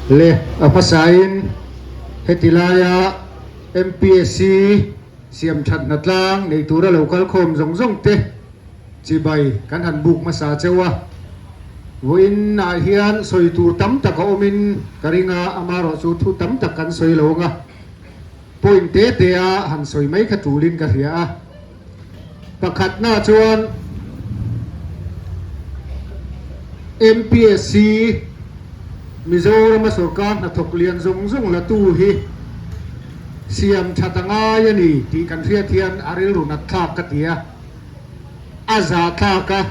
Le a hmasain heti laia MPSC siam that hnatlang nei tura lo kal khawm zawng zawng te chibai kan han buk hmasa cheu a. Vawiin ah hian sawi tur tam tak a awmin ka ring a, amaherawhchu thu tam tak kan sawi lo ang a. Point te te a han sawi mai kha tulin ka hria a. Pakhatna chuan MPSC Mizorama sorkar hnathawk lian zawng zawng latu hi siam that a ngai a ni tih kan hriat hian a rilru nat thlak ka ti a, a zah thlak a.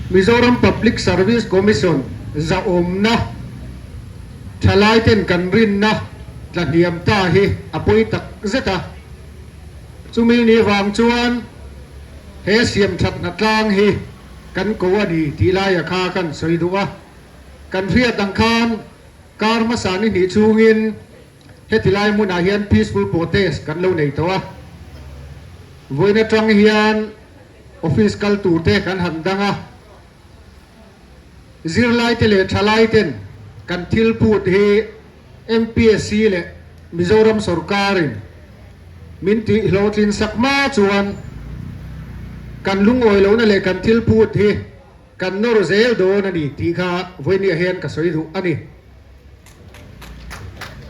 Mizoram Public Service Commission zahawmna Thalaiten kan rinna tla hniam ta hi a pawi tak zet a, chumi ni vang chuan he siam that hnatlang hi kan ko a ni tih laia kha kan sawi duh a. Kan hriat ang khan kar hmasa ni hnih chungin heti lai hmunah hian peaceful protest kan lo nei tawh a, vawiin atang hian office kal turte kan han dang a. Zirlaite leh thalaiten kan thil phut hi MPSC leh Mizoram sawrkarin min tih hlawhtlin sak hma chuan kan lungawi lohna leh kan thil phut hi kan nawr zel dawn a ni tih kha vawinia hian ka sawi duh a ni.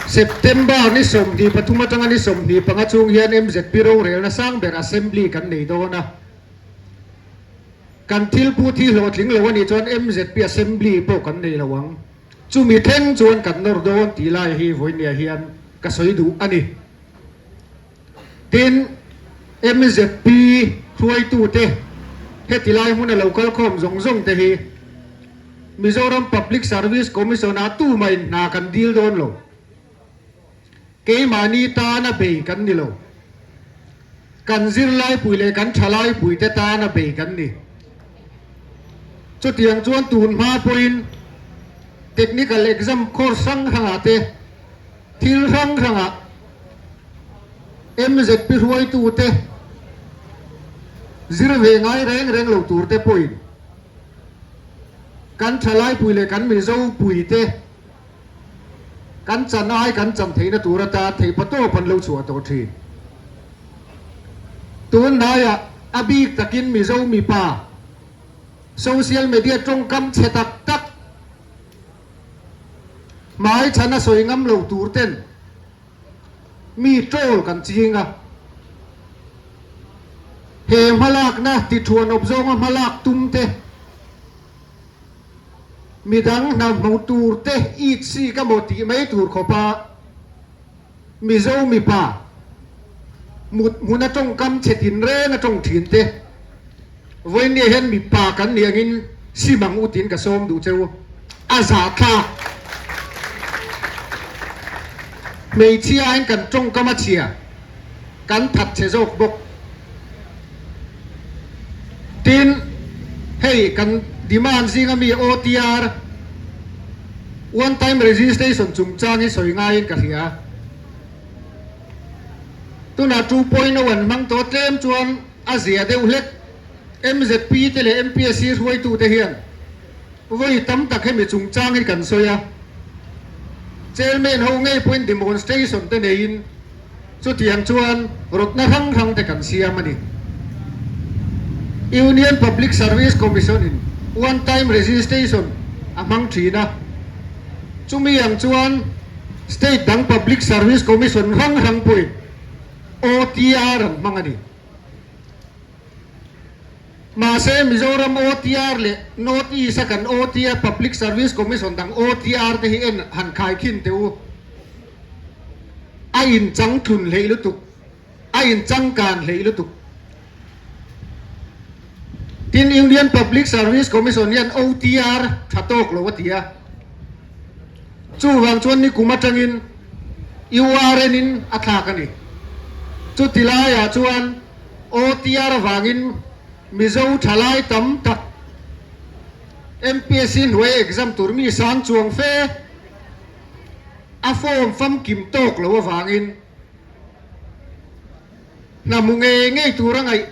September ni 23 atanga ni 25 chhung hian MZP rorelna sang ber Assembly kan nei dawn a. Kan thil put hi hlawhtling lo a nih chuan MZP Assembly pawh kan nei lo ang. Chumi thleng chuan kan nawr dawn tih lai hi vawinia hian ka sawi duh a ni. Tin, MZP hruaitute heti lai hmuna lo kal khawm zawng zawng te hi Mizoram Public Service Commission-ah tumahin hna kan dil dawn lo. Keimahni tana bei kan ni lo. Kan zirlaipui leh kan thalaipuite tana bei kan ni. Chutiang chuan tun hma pawhin technical exam course hrang hrangah te, thil hrang hrangah MZP hruaitute zir ve ngai reng reng lo turte pawhin kan thalaipui leh kan Mizopuite Kan chan ai kan chan theihna tur atan theihpa tawp an lo chhuah tawh thin. Tun hnaiah a bik takin Mizo mipa social media tawngkam chhe tak tak hmai chhan a sawi ngam lo tur ten mi troll kan ching a. He hmalakna tithuanawp zawnga hmalak tum te Midang hna hmu tur te it si ka maw tih mai tur khawpa Mizo mipa mut hmuna tawngkam chhe tinreng a tawng thin te vawinia hian mipa kan nih angin sim ang u tiin ka sawm duh che u. A zahthlak. Hmeichhia hian kan tawngkam a chhia. Kan that che zawk bawk. Tin, hei kan demand zinga mi OTR, One Time Registration, chungchang hi sawi ngaiin ka hria. Tunah 2.0 an hmang tawh tlem chuan a zia deuh hlek. MZP te leh MPSC hruaitute hian vawi tam tak hemi chungchang hi kan sawi a. Chairman ho ngei pawhin demonstration te neiin Chutiang chuan rawtna hrang hrang te kan siam a ni. Union Public Service Commission in one time registration a hmang thin a, chumi ang chuan state dang Public Service Commission hrang hrang pawhin OTR an hmang a ni. Mahse Mizoram OTR leh North East a kan OTR Public Service Commission dang OTR te hi en han khaikhin teh u. A inchangtlun hleih lutuk, a inchangkan hleih lutuk. Tin, Union Public Service Commission hian OTR tha tawk lo a ti a. Chuvang chuan nikum atangin URN in a thlak a ni. Chuti laiah chuan OTR avangin Mizo thalai tam tak MPSC hnuai exam tur mi sang chuang fe A form famkim tawk lo avangin hna hmu ngei ngei tura ngaih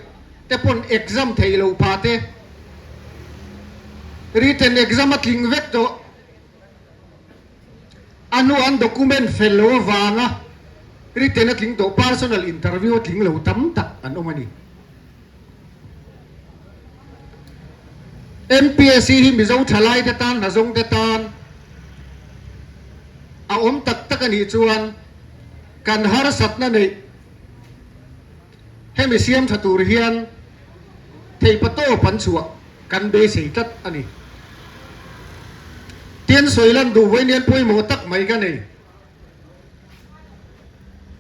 te pawn exam theih loh phah te, written exam a tling vek tawh. hnu an document fel lo avanga written a tling tawh personal interview a tling lo tam tak an awm a ni. MPSC hi Mizo thalai te tan hnazawng te tan a awm tak tak a nih chuan kan harsatna neih hemi siam tha tur hian theihpatawp an chhuah kan beisei tlat a ni. Tin, sawi lan duh vawiin pawimawh tak mai ka nei.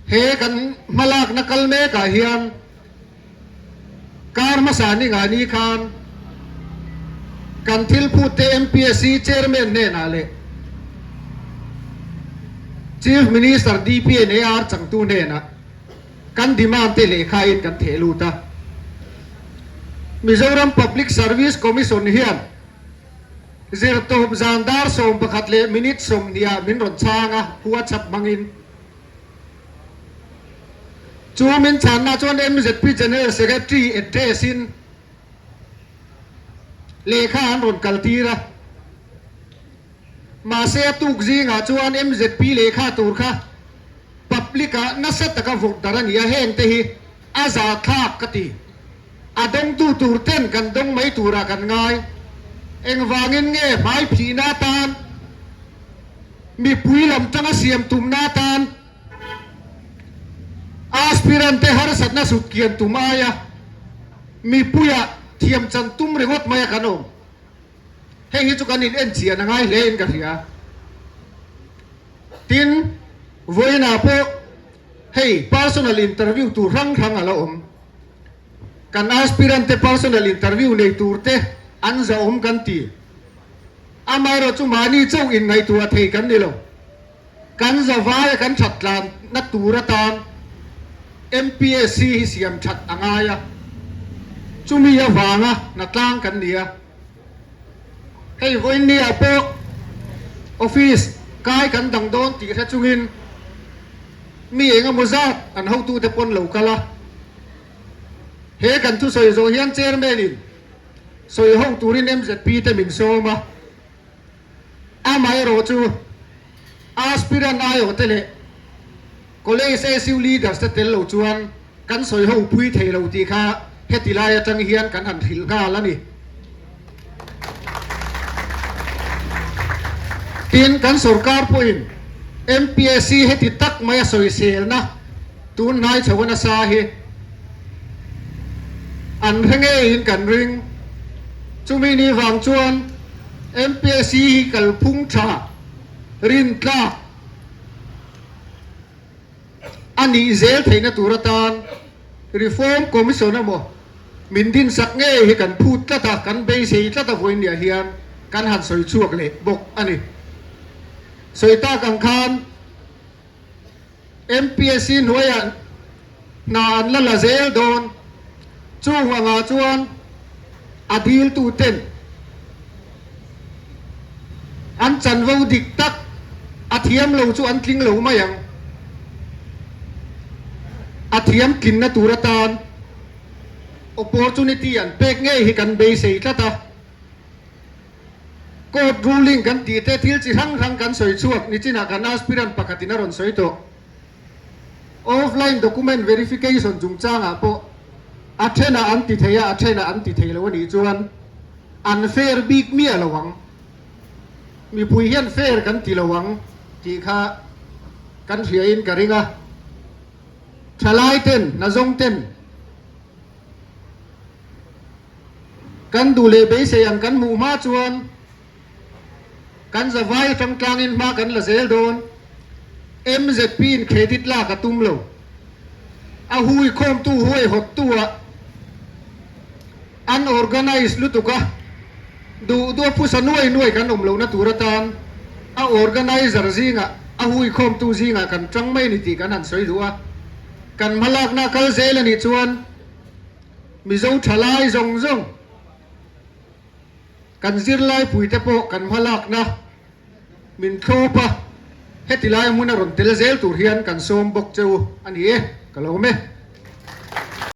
He kan hmalakna kal mekah hian kar hmasa ni ngani khan kan thil phut te MPSC Chairman hnenah leh Chief Minister DPNAR changtu hnenah kan demand te lehkhain kan theh lut a. Mizoram Public Service Commission hian Zirtawp zan dar 11 leh minute 20 ah min rawn chhang a, WhatsApp hmangin. Chu min chhanna chuan MZP General Secretary address in lehkha an rawn kal tir a. Mahse a tuk zingah chuan MZP lehkha tur kha public ah nasa taka vawrh dar a ni a, heng te hi a zahthlak ka ti. A dawngtu tur ten kan dawng mai turah kan ngai. Engvangin nge hmai phihna atan, mipui lam tanga siam tumna atan, aspirant te harsatna sut kian tum aia mipuia thiam chan tum ringawt maia kan awm. Heng hi chu kan in en chian a ngai hle in ka hria. Tin, vawiinah pawh hei personal interview tur hrang hrang a la awm. Kan aspirant te personal interview nei tur te an zahawm kan ti. Amaherawh chu mahni chauh in ngaihtuah thei kan ni lo. Kan zavai a kan that tlan na tur atan MPSC hi siam that a ngai a, chumi avanga hnatlang kan ni a. Hei vawiinni-ah pawh office kai kan dang dawn tih hre chungin mi eng emaw zat an hotute pawn lo kal a. He kan thusawi zawh hian chairman-in sawi ho turin MZP te min sawm a. Amaherawh chu aspirant aiawhte leh College SU leaders te tel lo chuan kan sawi ho pui thei lo tih kha heti lai atang hian kan han hrilh nghal a ni. Tin, kan sorkar pawhin MPSC heti tak mai a sawiselna tun hnai chho a nasa hi an hre ngeiin kan ring. Chumi ni vang chuan MPSC hi kalphung tha rintlak a nih zel theihna tur atan Reform Commission emaw min dinsak ngei hi kan phut tlat a, kan beisei tlat a vawiinniah hian kan han sawi chhuak leh bawk a ni. Sawi tak ang khan MPSC hnuaiah hna an la la zel dawn. Chung angah chuan a diltu ten an chanvo dik tak a thiam lo chu an tling lo mai ang. A thiam tlinna tur atan opportunity an pek ngei hi kan beisei tlat a. Court ruling kan tih te thil chi hrang hrang kan sawi chhuak nichinah kan aspirant pakhatin a rawn sawi tawh. Offline document verification chungchangah pawh a thenah an ti thei a, a thenah an ti thei lo a nih chuan an fair bik miah lo ang. Mipui hian fair kan ti lo ang tih kha kan hriain ka ring a. Thalai ten, hnazawng ten kan duh leh beisei ang kan hmuh hma chuan Kan zavai atang tlangin hma kan la zel dawn. MZP in credit lak a tum lo. A hui khawmtu huai hawttu ah an organise lutuk a, duh duh a phusa nuai nuai kan awm lohna tur atan a organiser zingah a hui khawmtu zingah kan tang mai a ni tih kan han sawi duh a. Kan hmalakna a kal zel a nih chuan Mizo thalai zawng zawng, Kan zirlaipuite pawh kan hmalakna min thlawp a, heti lai hmun a rawn tel zel tur hian kan sawm bawk che u a ni e, ka lo awm e.